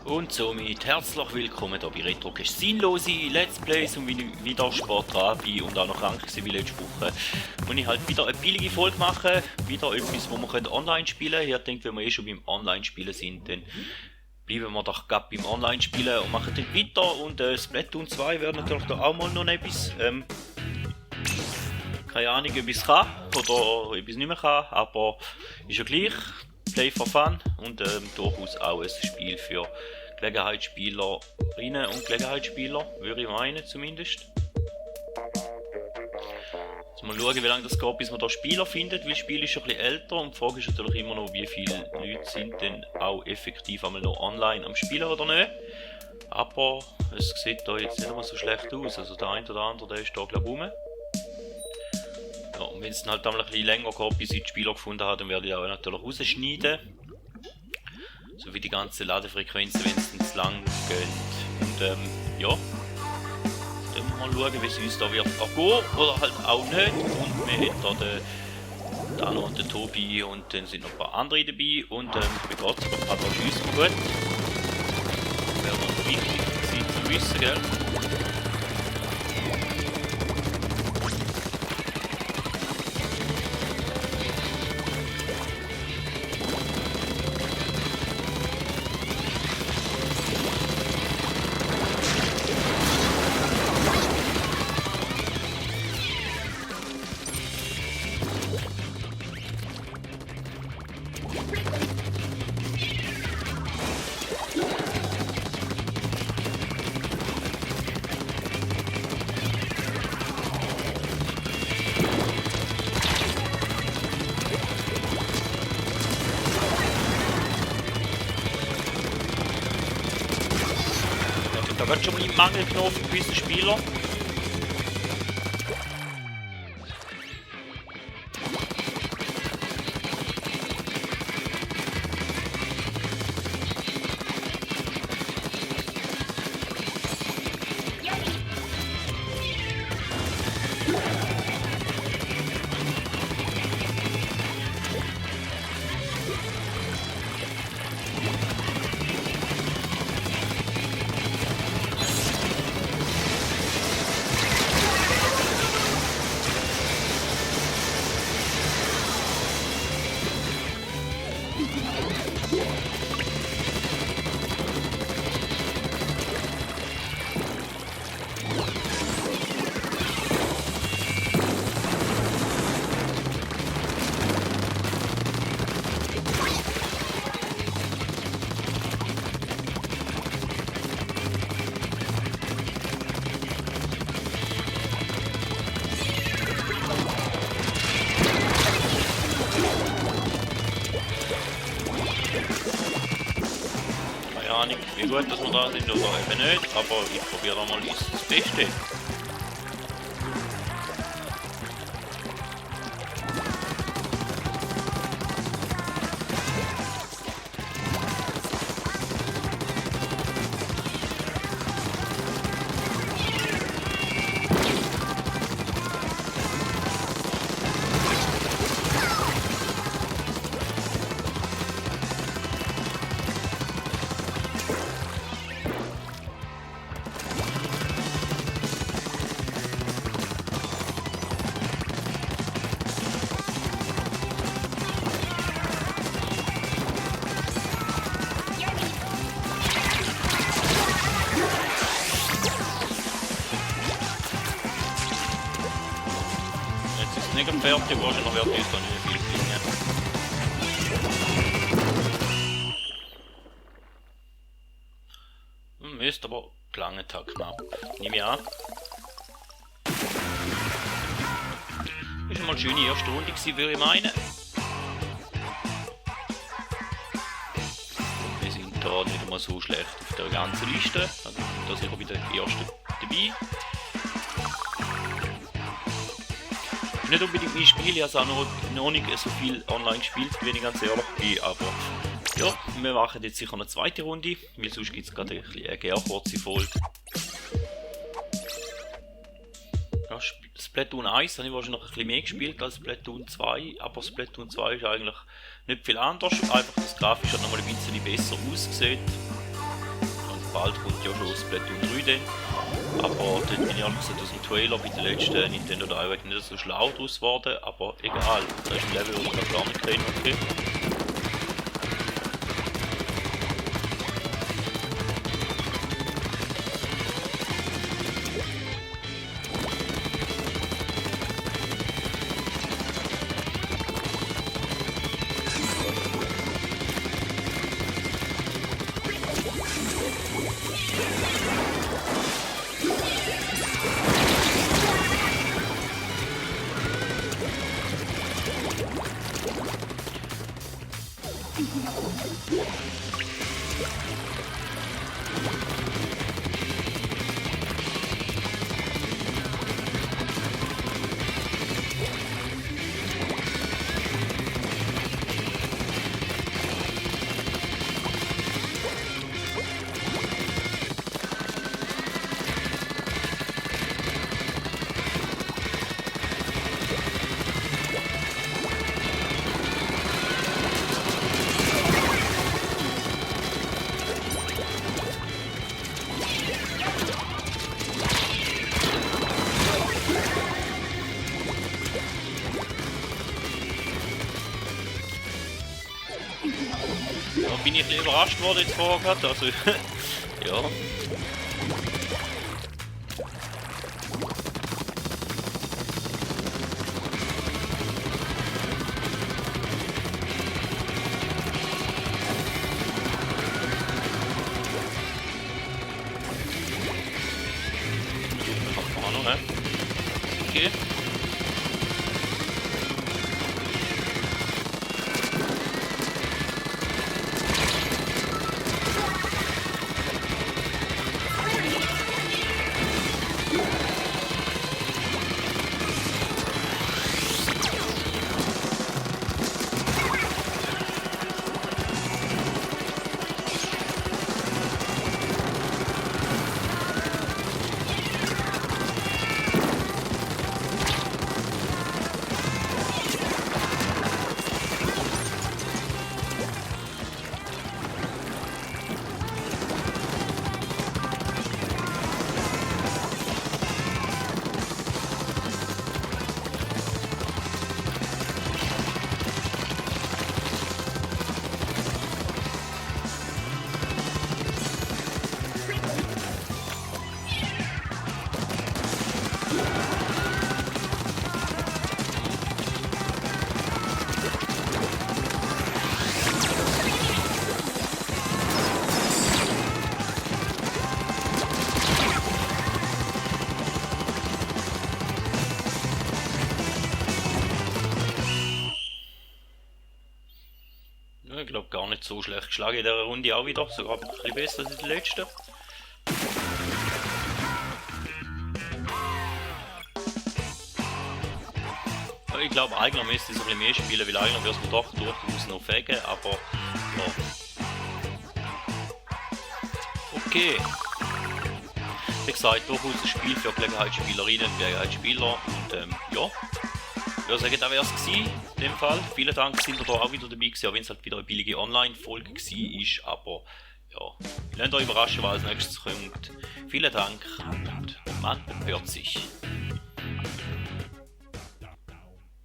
Und somit herzlich willkommen hier bei Retrocast. Sinnlose Let's Plays und wieder Sport dran bin und auch noch krank war wie letzte Woche. Und ich halt wieder eine billige Folge machen, wieder etwas, wo wir online spielen können. Ich denke, wenn wir schon beim Online-Spielen sind, dann bleiben wir doch gerade beim Online-Spielen und machen dann weiter. Und Splatoon 2 wäre natürlich da auch mal noch etwas. Keine Ahnung, ob ich es kann oder ob ich es nicht mehr kann, aber ist ja gleich. Play for Fun und durchaus auch ein Spiel für Gelegenheitsspielerinnen und Gelegenheitsspieler, würde ich meinen zumindest. Jetzt mal schauen, wie lange das geht, bis man da Spieler findet, weil das Spiel ist schon ein bisschen älter und die Frage ist natürlich immer noch, wie viele Leute sind denn auch effektiv einmal noch online am Spielen oder nicht. Aber es sieht da jetzt nicht mehr so schlecht aus, also der eine oder andere, der ist da glaube ich rum. Ja, und wenn es dann halt einmal ein bisschen länger geht, bis ich die Spieler gefunden habe, dann werde ich auch natürlich rausschneiden. So wie die ganze Ladefrequenzen, wenn es dann zu lang geht. Und ja, dann mal schauen, wie es uns da wird gehen oder halt auch nicht. Und wir haben da noch den Tobi und dann sind noch ein paar andere dabei. Und wie geht es? Hat auch uns gut. Das wäre noch wichtig zu wissen, gell? Da wird schon mal im Mangel genommen für gewisse Spieler. Wie gut, dass wir da sind oder eben nicht, aber ich probiere da mal das Beste. Nicht fertig, wahrscheinlich wird uns da nicht viel bringen. Müsste aber gelangt haben, knapp. Nehme ich an. Ist mal eine schöne erste Runde gewesen, würde ich meinen. Wir sind da nicht einmal so schlecht auf der ganzen Liste. Also da sind wir bei der ersten dabei. Nicht unbedingt mein Spiel, ich habe auch noch nicht so viel online gespielt, wenn ich ganz ehrlich bin, aber ja, wir machen jetzt sicher eine zweite Runde, weil sonst gibt es gerade eine kurze Folge. Ja, Splatoon 1 habe ich wahrscheinlich noch ein bisschen mehr gespielt als Splatoon 2, aber Splatoon 2 ist eigentlich nicht viel anders, einfach das grafisch hat nochmal ein bisschen besser aussieht. bald kommt ja schon Splatoon 3 dann. Aber dort bin ich ehrlich gesagt aus dem Trailer bei der letzten Nintendo Direct nicht so schlau draus geworden, aber egal, da ist ein Level, das ich gar nicht kenne, okay. Da bin ich ein bisschen überrascht worden jetzt vorher gerade, also ja. Nach vorne, ne? Okay. Ich glaube gar nicht so schlecht geschlagen in dieser Runde auch wieder, sogar ein bisschen besser als die letzte. Ich glaube eigentlich müsste ich so ein bisschen mehr spielen, weil eigentlich würde es mir doch durchaus noch fegen, aber ja. Okay. Wie gesagt, durchaus ein Spiel für Gelegenheitsspielerinnen und Gelegenheitsspieler und ja. Ich würde sagen, das wäre es gewesen, in dem Fall. Vielen Dank, sind ihr da auch wieder dabei gewesen, auch wenn es halt wieder eine billige Online-Folge war, aber ja, lasst euch überraschen, was als nächstes kommt. Vielen Dank und man hört sich.